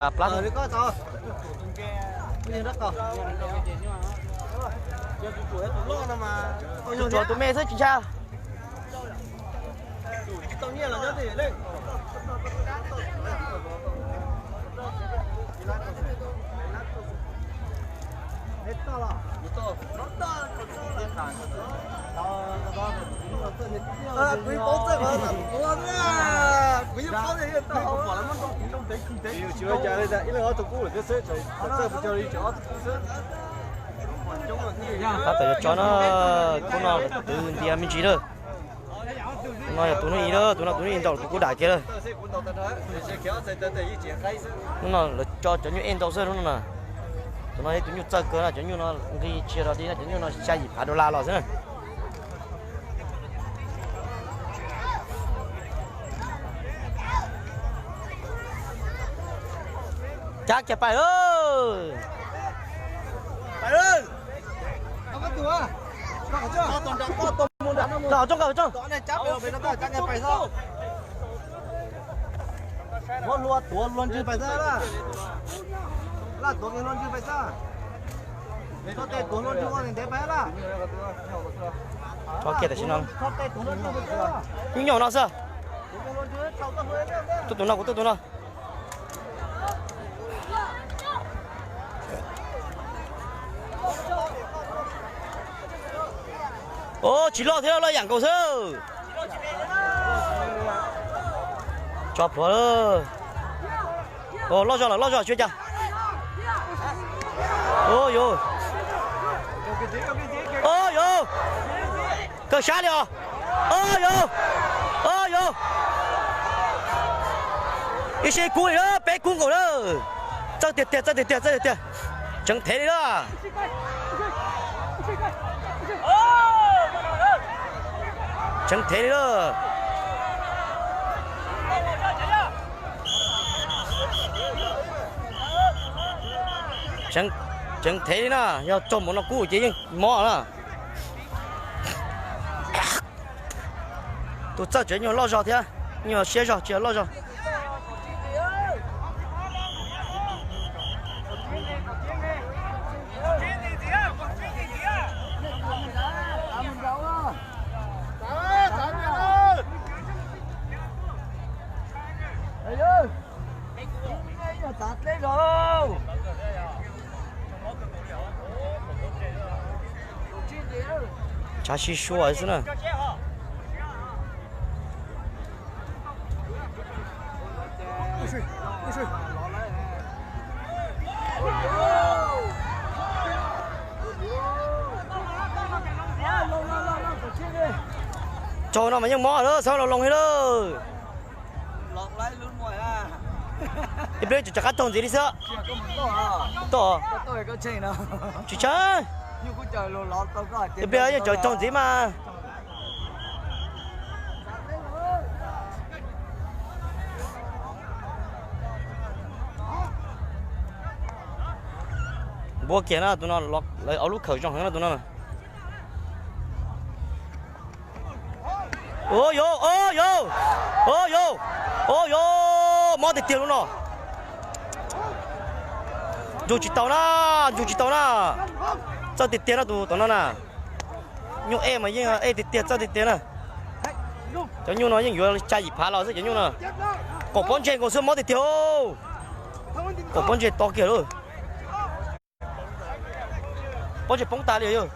Plab. Tsuas tus me xwb tsis ntshai. Tab tom yuav tso na, khub no lawv twv ntias me ntsis lawm. Tus no yog tus hnub ib lawm, tus no tus hnub ib ntaus tus kuj dam kiag lawm. Hnub no lawv tso cov nyuj ej ntau xwb hnub no na. Tus no yog tus nyuj txawj kawg na, cov nyuj no nqi tsis yog dog dig na, cov nyuj no xya yim phav dollar los xwb na. Cab kiag pais. Muab hlua tuav hlua ntswg pais xwb. Laj tuav hlua ntswg pais xwb. Txhob tej tuav hlua ntswg ua ntev pais laj. Tso kiag tam sim no. Nyuj nyob no xwb. Tuaj tus no, kuv tuaj tus no. Tsis loj thiab, loj yam nkaus xwb. Tso plhuav. Loj zog lawm, loj zog tsis ua cas. Yus, yus, kawg sab li os. Yus, yus, ib sib kub li na, peb kub nkaus na. Txawj tiag tiag, txawj tiag tiag, txawj tiag tiag. Tseev thev li na. Tseev thev li na. Tseev thev li na, yog raug npaum no kub ces yeej mob na. Tus txawj tsev nyuag loj zog thiab, nyuag siab zog tsis yog loj zog. Ntshav sib sua xwb na. Tsaug no mas yeej mob lawm, txhob los loo li lawm. Ib pliag tseem rov qab taug ntxiv li xwb. Tsis tshee. Ib pliag yeej tseem taug ntxiv mas. Npuab kiag na tus no, lawv ob lub khawm zoo heev na tus no. Yus, yus, yus, mob tiag tiag lub no. Ntsug tsis tau na, ntsug tsis tau na. Txawj tiag tiag na tus tom no na. Nyuj ej mas yeej ej tiag tiag, txawj tiag tiag na. Cov nyuj no yeej yuav xya yim phav los xwb cov nyuj no. Qaum pob ntseg nkaus xwb, mob tiag tiag. Qaum pob ntseg to kiag lawm. Pob ntseg poob tas li yog.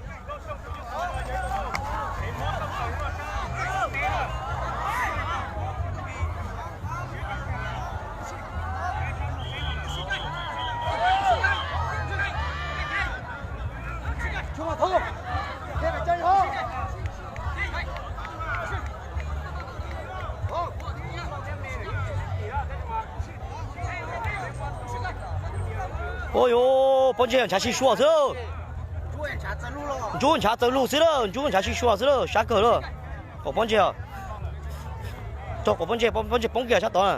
Ua yus, pob ntseg ntshav sib sua xwb. Ntsub ntshav txawv lug xwb lawm, ntsub ntshav sib sua xwb lawm, sab kawg lawm. Qaum pob ntseg, raug qaum pob ntseg, pob ntseg poob kiag sab tod na.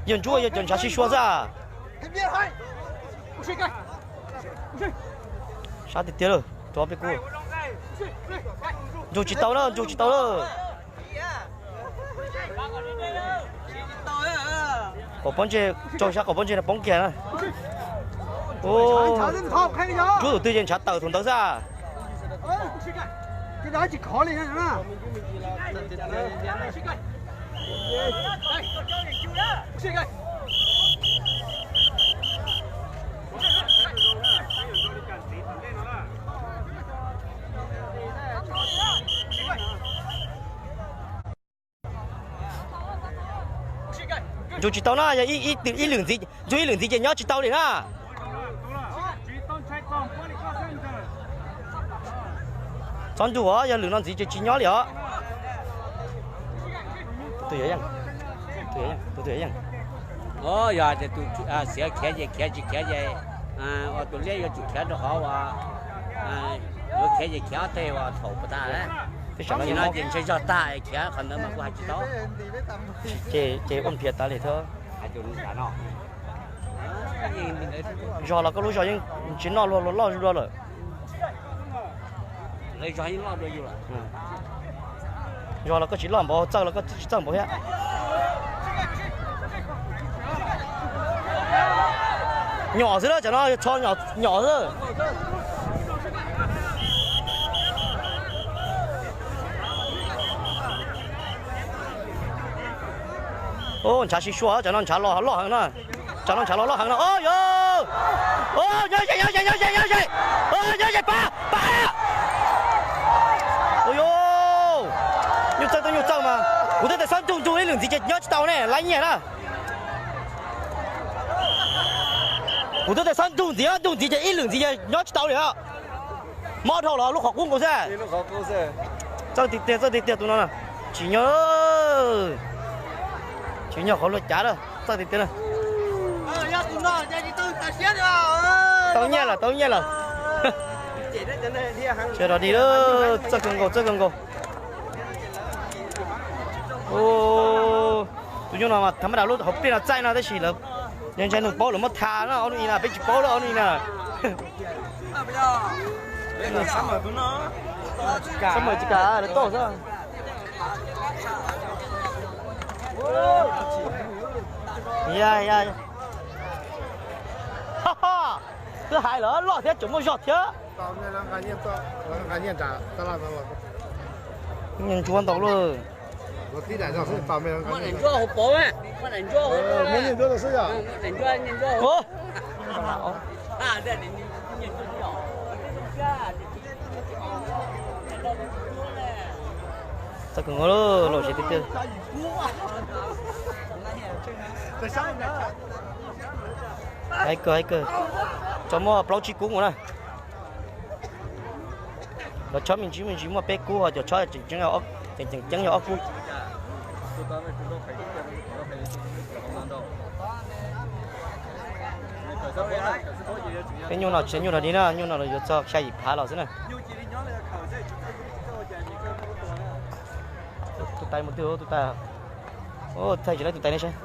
Yog ntsub yog cov ntshav sib sua xwb. Sab tiag tiag lawm, rov peb kub. Ntsug tsis tau lawm, ntsug tsis tau lawm. Qaum pob ntseg, rau sab qaum pob ntseg no poob kiag na. Rub tus twg ces ntshav tawm thaum ntawd xwb. Ntsug tsis tau na, yog ib lwm ntxiv, ntsug ib lwm ntxiv ces nyob tsis tau li na. Txhob ntsug os, yog lwm no ntxiv ces tsis nyob li os. Tus twg yeej, tus twg yeej. Yog tias tus xiav khiav ces khiav, tsis khiav ces ua tus liab yuav tsum khiav rau qhov uas yuav khiav ces khiav ob teg uas thaum puas tag. Tam sim no ces ntshe zog tag khiav qhov ntawd mas kuv hais tsis tau. Ces ua nrhiav tas li thiab. Zog los koj lub zog yeej tsis noj luag luag loj zuj zus lawm. Zog los koj tsis loj npaum, txawj los koj tsis txawj npaum thiab. Nyom xwb na, cov no txho nyom xwb. Ntshav sib sua, cov no ntshav los loj heev na. Cov no ntshav los loj heev no. Os yos, nyob ze, nyob ze, nyob ze, nyob ze, nyob ze, pab, pab. Os yos, nyuj txawj tub nyuj txawj mas. Kuv twb tias txhob nrug nrug ib lwm ntxiv ces nyob tsis tau ne, laiv nyiaj na. Kuv twb tias txhob nrug ntxiv, nrug ntxiv ces ib lwm ntxiv ces nyob tsis tau li os. Mob dhau los lub qhov qub nkaus xwb. Txawj tiag tiag, txawj tiag tiag tus no. Tsis nyog, tsis nyog qhov luag cav lawm, txawj tiag tiag na. Tau nyiaj lawm, tau nyiaj lawm. Sawv daws dig, txawj kawg nkaus, txawj kawg nkaus. Tus nyuj no mas thaum maj dam lub hauv pliaj no txaij no tab sis lawv ntshai neeg paub lawv muab tha no, ob hnub i na peb tsis paub lawm ob hnub i na. Xab mawm tsis kam lawv toj xwb. Twb hais lawm loj thiab tseem muaj zog thiab. Nyiaj ntsuab ntau lawm. Txawj kawg nkaus lawm, lom zem tiag tiag. Haib kawg, haib kawg. Tso muaj plaub tsib kub mus na. Cov tshob me ntsis me ntsis muaj peb kub, ho cov tshob tseem ceeb yog ob kub. Peb nyuj no tsis nyuj no di na, nyuj no yuav txog xya yim phav los xwb na. Tus tais mus twg tus tais? Thaij tsis laib tus tais ne saib.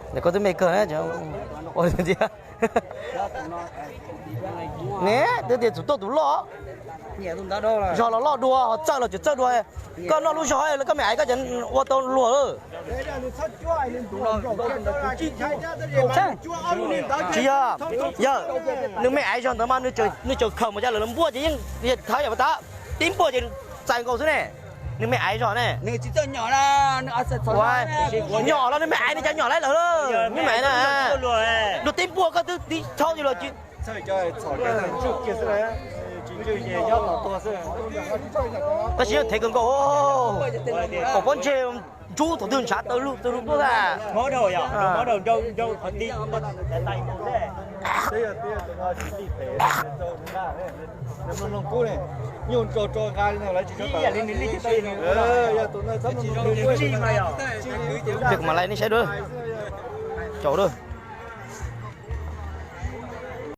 Ntawm koj twb me kawg na. Ua tiag. Ne twb tias tsum tuaj tus loj. Zog los loj dua, ho txawj los tseem txawj dua. Koj noj lub zog lawm koj me aiv koj cov ua tau luag lawm. Tsis yog, yog nws me aiv zog ntawd mas nws tseem khaws mus cov lawv npuaj ces yeej thawv yam tas tib npuaj ces txais nkaus xwb ne. Nws me aiv zog ne. Nyom los nws me aiv nws cas nyom laib lawm. Nws me aiv na, luag tib npuaj koj twb tib thaub li los. Tab sis yog thev kawg nkaus, pom pob ntseg ntsub thaum twg ntshav tawg lug tawg lug tuaj. Peb kuv mam laij nej saib dua. Caum dua.